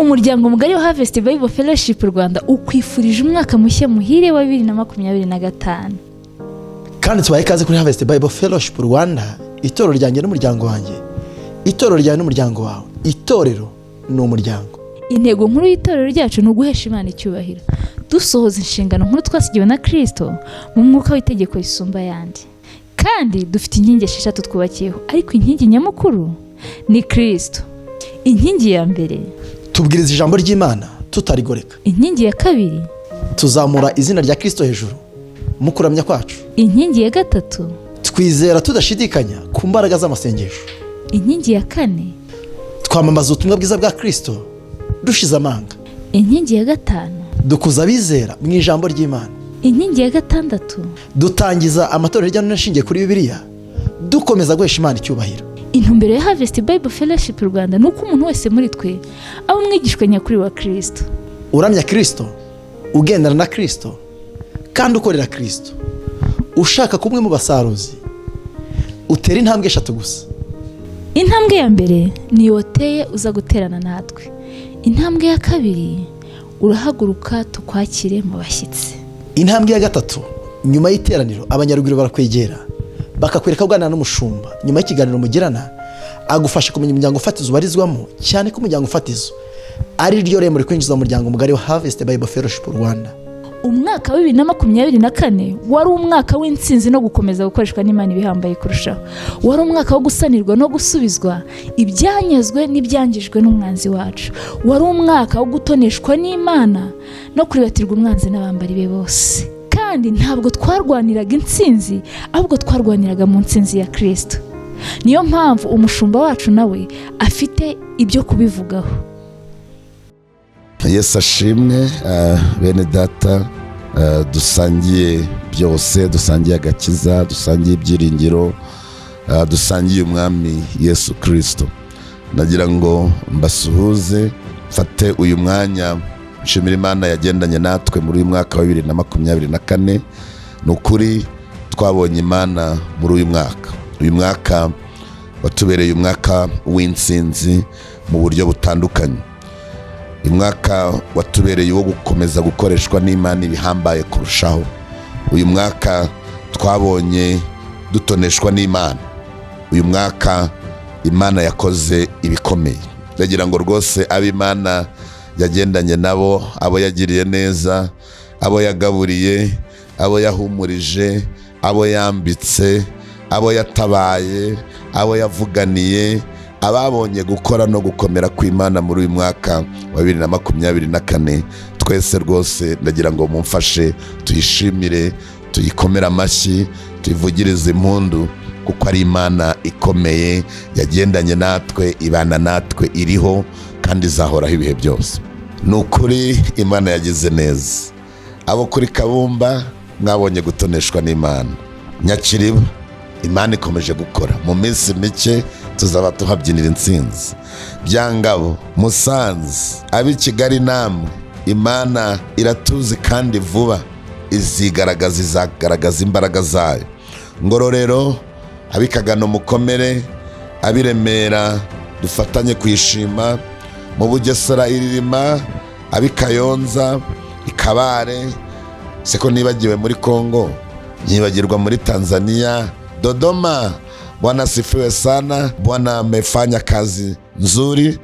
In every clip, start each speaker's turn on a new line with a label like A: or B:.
A: Umuryango mugari wa Harvest Bible Fellowship Rwanda ukwifurije umwaka mushya muhire wa 2025.
B: Kandi tubaye ikaze kuri Harvest Bible Fellowship Rwanda, itorero ryanjye n'umuryango wanjye, itorero ryawe n'umuryango wawe. Itorero ni umuryango.
A: Intego nkuru y'itorero ryacu ni uguhesha Imana icyubahiro, dusohoza inshingano nkuru twasigiwe na Kirisito mu mwuka w'itegeko risumba ayandi. Kandi dufite inkingi esheshatu twubakiyeho, ariko inkingi nyamukuru ni Kirisito. Inkingi ya mbere:
B: Tubwiriza ijambo ry'Imana tutarigoreka.
A: Inkingi ya kabiri:
B: Tuzamura izina rya Kirisito hejuru mu kuramya kwacu.
A: Inkingi ya gatatu:
B: Twizera tudashidikanya ku mbaraga z'amasengesho.
A: Inkingi ya kane:
B: Twamamaza ubutumwa bwiza bwa Kirisito dushize amanga.
A: Inkingi ya gatanu:
B: Dukuza abizera mu ijambo ry'Imana.
A: Inkingi ya gatandatu:
B: Dutangiza amatorero hirya no hino ashingiye kuri Bibiliya, dukomeza guhesha Imana icyubahiro.
A: Intumbero ya Harvest Bible Fellowship Rwanda ni uko umuntu wese muri twe aba umwigishwa nyakuri wa Kirisito.
B: Uramya Kirisito, ugendana na Kirisito kandi ukorera Kirisito, ushaka kumwe mu basaruzi, utera intambwe eshatu gusa.
A: Intambwe ya mbere ni wateye uza guterana natwe. Intambwe ya kabiri, urahaguruka tukwakire mu bashyitsi.
B: Intambwe ya gatatu, nyuma y'iteraniro abanyaruguru barakwegera, bakakwereka kuganira n'umushumba. Nyuma y'ikiganiro mugirana, agufasha kumenya umuryango fatizo ubarizwamo, cyane ko umuryango fatizo ari ryo rembo rikwinjiza mu muryango mugari wa Harvest Bible Fellowship Rwanda.
A: Umwaka wa 2024 wari umwaka w'intsinzi no gukomeza gukoreshwa n'Imana ibihambaye kurushaho. Wari umwaka wo gusanirwa no gusubizwa ibyanyazwe n'ibyangijwe n'umwanzi wacu. Wari umwaka wo gutoneshwa n'Imana no kuribatirwa umwanzi n'abambari be bose. Kandi ntabwo twarwaniraga intsinzi, ahubwo twarwaniraga mu ntsinzi ya Kirisito. Niyo mpamvu umushumba wacu nawe afite ibyo kubivugaho.
C: Yesu ashimwe. Bene data, dusangiye byose, dusangiye agakiza, dusangiye ibyiringiro, dusangiye Umwami Yesu Kirisito, nagira ngo mbasuhuze, mfate uyu mwanya nshimira Imana yagendanye natwe muri uyu mwaka wa 2024. Ni ukuri twabonye Imana muri uyu mwaka. Uyu mwaka watubereye umwaka w'intsinzi mu buryo butandukanye. Uyu mwaka watubereye uwo gukomeza gukoreshwa n'Imana ibihambaye kurushaho. Uyu mwaka twabonye dutoneshwa n'Imana. Uyu mwaka Imana yakoze ibikomeye. Ndagira ngo rwose abo Imana yagendanye nabo, abo yagiriye neza, abo yagaburiye, abo yahumurije, abo yambitse, abo yatabaye, abo yavuganiye, ababonye gukora no gukomera kw'Imana muri uyu mwaka wa 2024, twese rwose ndagira ngo mumfashe tuyishimire, tuyikomere amashyi, tuyivugirize impundu, kuko ari Imana ikomeye yagendanye natwe, ibana natwe, iriho kandi izahoraho ibihe byose. Ni ukuri Imana yagize neza. Abo kuri Kabumba mwabonye gutoneshwa n'Imana. Nyakiriba, Imana ikomeje gukora, mu minsi mike tuzaba tuhabyinira intsinzi. Byangabo, Musanze, ab'i Kigali namwe, Imana iratuzi kandi vuba izigaragaza, izagaragaza imbaraga zayo. Ngororero, ab'i Kagano mukomere, ab'i Remera dufatanye kuyishima, mu Bugesera, Iririma, ab'i Kayonza, i Kabare, seko nibagiwe muri Kongo, nyibagirwa muri Tanzania, Dodoma. Bwana asifiwe sana. Bwana amefanya kazi nzuri.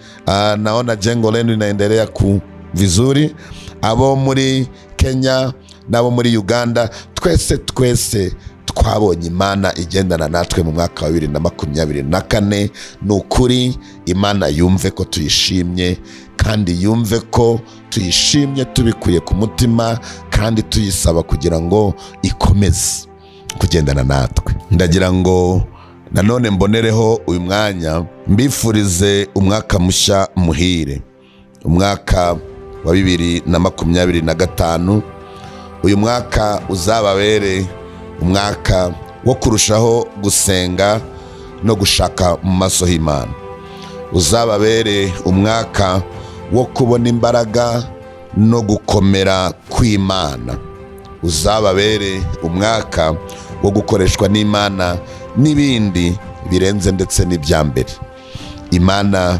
C: Naona jengo lenu linaendelea ku vizuri. Abo muri Kenya n'abo muri Uganda, twese twese twabonye Imana igendana natwe mu mwaka wa 2024. Ni ukuri Imana yumve ko tuyishimye, kandi yumve ko tuyishimye tubikuye ku mutima, kandi tuyisaba kugira ngo ikomeze kugendana natwe. Ndagira ngo nanone mbonereho uyu mwanya mbifurize umwaka mushya muhire, umwaka wa 2025. Uyu mwaka uzababere umwaka wo kurushaho gusenga no gushaka mu maso h'Imana. Uzababere umwaka wo kubona imbaraga no gukomera kw'Imana. Uzababere umwaka wo gukoreshwa n'Imana n'ibindi birenze ndetse n'ibya mbere. Imana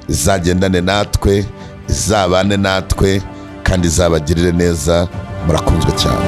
C: izagendane natwe. Izabane natwe kandi izabagirire neza. Murakunzwe cyane.